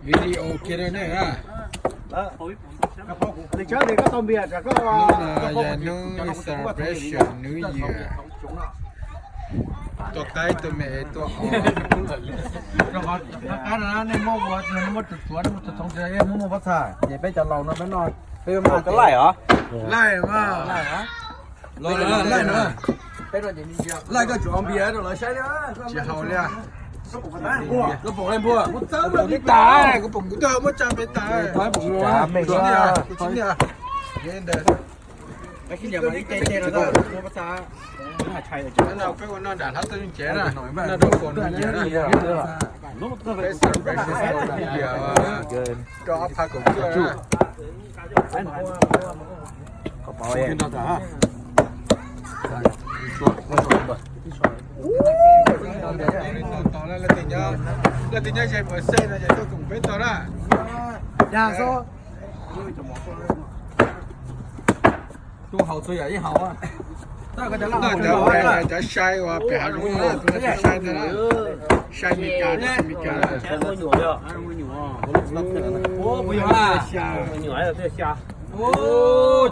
Video kiag rau nej na. Hnub no yog hnub celebration New Year. Tua qaib tua me tua os. Nej muab ua, nej muab tsuav tsuav, nej muab txhoov txhoov, muab muab pob txha, ces peb cov laus no peb noj, peb muab laij os. Laij mas. Laij no, laij koj tsuav npias rau lawv saib. Tsis haus li. Koj pom li npua, kuv txawb li tas, kuv pom kuv twb muab tsa pem tas. Kuv tsis nyiam, kuv tsis nyiam. No peb ua noj nram hlab teb ncev na, noj rau Foom New Year na. Peb celebrate Foom New Year rau ob phav kaum cuaj na. Leej twg nyob ze Mawv Xej no ces tuaj koom peb tau na. Tus haus txhua yam yeej haus. Noj cov, cov sai uas pem hav zoov na, tus sai ntawd na. Sai Meskas, Meskas.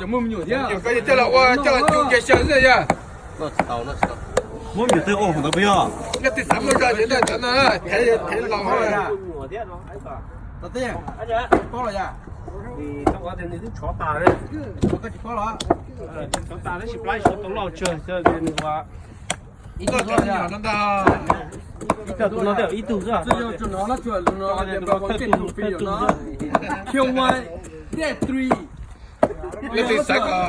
Nyuam koj yog coj los ua, coj los cu nce xyaw xwb yog. Muab me nyuam twg ua hauv ntawd puas yog? Leej twg xav muaj zog ces noj cov no, thev, thev laus. Ib tug no, ib tug xwb. Leej twg xav kom,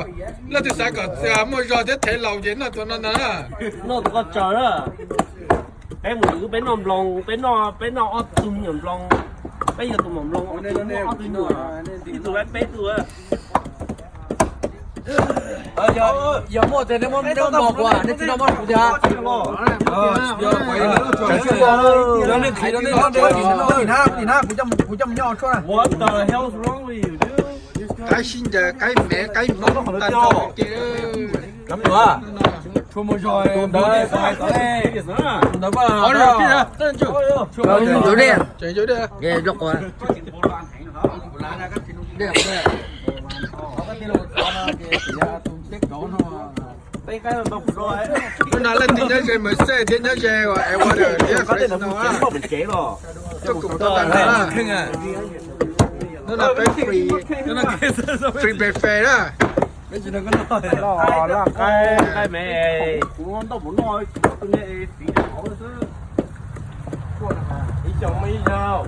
leej twg xav kom muaj zog thiab thev laus ces noj tus no ntag. Noj tus koj tsaws na. Peb mus ywv peb noj nploos, peb noj, peb noj ob tug me nyuam nploos, peb yog tus maum nploos, ob tug me nyuam, ib tug peb, peb tug. Yog muaj tias nej muab nploos kuv, nej tsis noj muab kuv tiag. Kuv coj mus nyob tshuaj na. Qaib sib ncaws, qaib mev, qaib hmoob tag nrho ke. Ntawd, ntawd, Hnub no leej twg nyob ze Mawv Xej thiab nyob ze uas Edward thiab Fresno na, tuaj koom tau tag nrho na. Hnub no peb free, free buffet na. Noj qaib, qaib mev, kuv noj ntau, kuv noj ib tug ne, fiv rau hauv xwb. Ib xyoos muaj ib zaug.